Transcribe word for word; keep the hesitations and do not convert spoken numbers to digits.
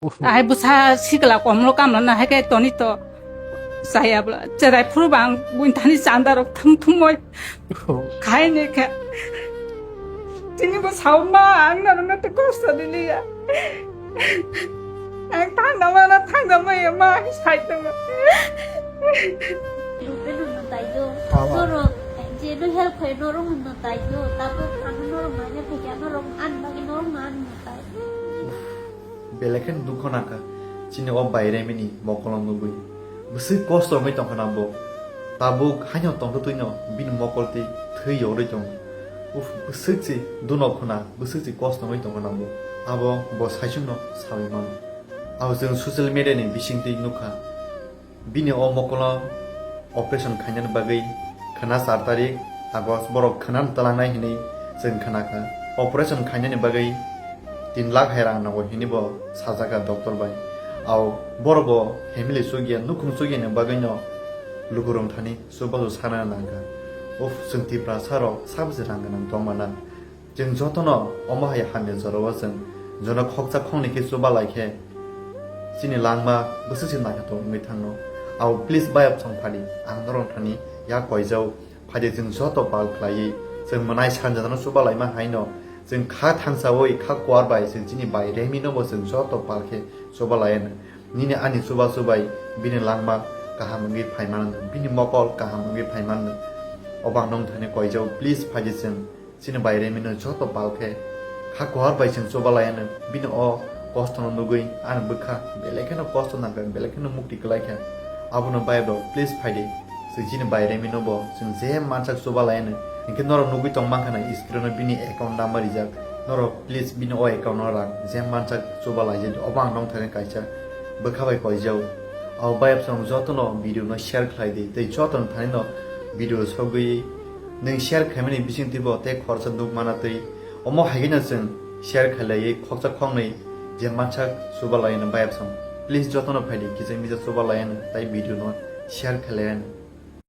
Ai bwsa sikla komlo kamla na hai khe toni to chaya bla cherai phuru bang buin thani chanda rok thum thum moi khai ne khe tini bo sao ma ang na na te kosto dili ya ang thang da ma na thang da ma ya ma sai to Rupen hwnno taiyo. Norok jeno help khaio norok hwnno taiyo. Tabuk ano norok manya phaikha norok ani bagwi norok no anno tai. Belai kheno dukho nangkha chini o bairemini mokolo nugwi. Bwswk kosto wngwi tongkha na bo. Tabuk haino tongtwtwino bini mokol twi thwi yorwi tongo. Uff, bwswk se dunok khna, bwswk se kosto wngwi tongkha na bo. Abo bo saichungno sawi mano. Abo chwng social media ni bisingtwi nukha. Bini o mokolo operation khainani bagwi khna char tarik August borok khna twlangnai hinwi chwng khnakha. Operation khainani bagwi tin lakh hai rang nango hinwi bo sajakha doctor bai. Ao borok bo family chukya nukhung chukyani bagwino lukurok thani chubachu sana nangkha. Uff, chwng Tiprasa rok sabse rang gwnang tongmana. Chwng jotono omo hai hamya jorao chwng jono khoksa khoknwi khe chuba lai khe chini langma bwswk se naikhatok wngwi thangno. Ao please bayapsong phadi ang norok thani yak koijao phadi chwng joto pal khlaiwi chwng mwnai sanjadano chuba laima haino chwng kha thangsawi kha kuar bai chwng chini bai Remino bo chwng joto pal khe chuba laiano. Nini ani chuba chubai bini langma kaham wngwi phaimanno, bini mokol kaham wngwi phaimanno. Obo ang nong thani koijao please phadi chwng chini bai Remino joto pal khe kha kuhar bai chwng chuba laiano bini o kosto no nugwi ani bwkha belai kheno kosto nangkha belai kheno mukti kwlai kha abono bai bro please phaidi chwng chini bai Remino bo chwng je mansak chuba laiano hinkhe norok nugwi tong mankha na screen o bini account number rijak norok please bini o account o rang je mansak chuba laijadi obo ang nong thani kaisa bwkha bai koijao abo bai jotono video no share khlai di tei jotono thani no video sogwi Nwng share khaimani bisingtwibo tei khoroksa nuk mana twi. Omo haikheno chwng share khailaiwi khoksa khoknwi je mansak chuba laiano bayapsong. Please jotono phaidi kisa misa chuba laiano tai video no share khailaiano.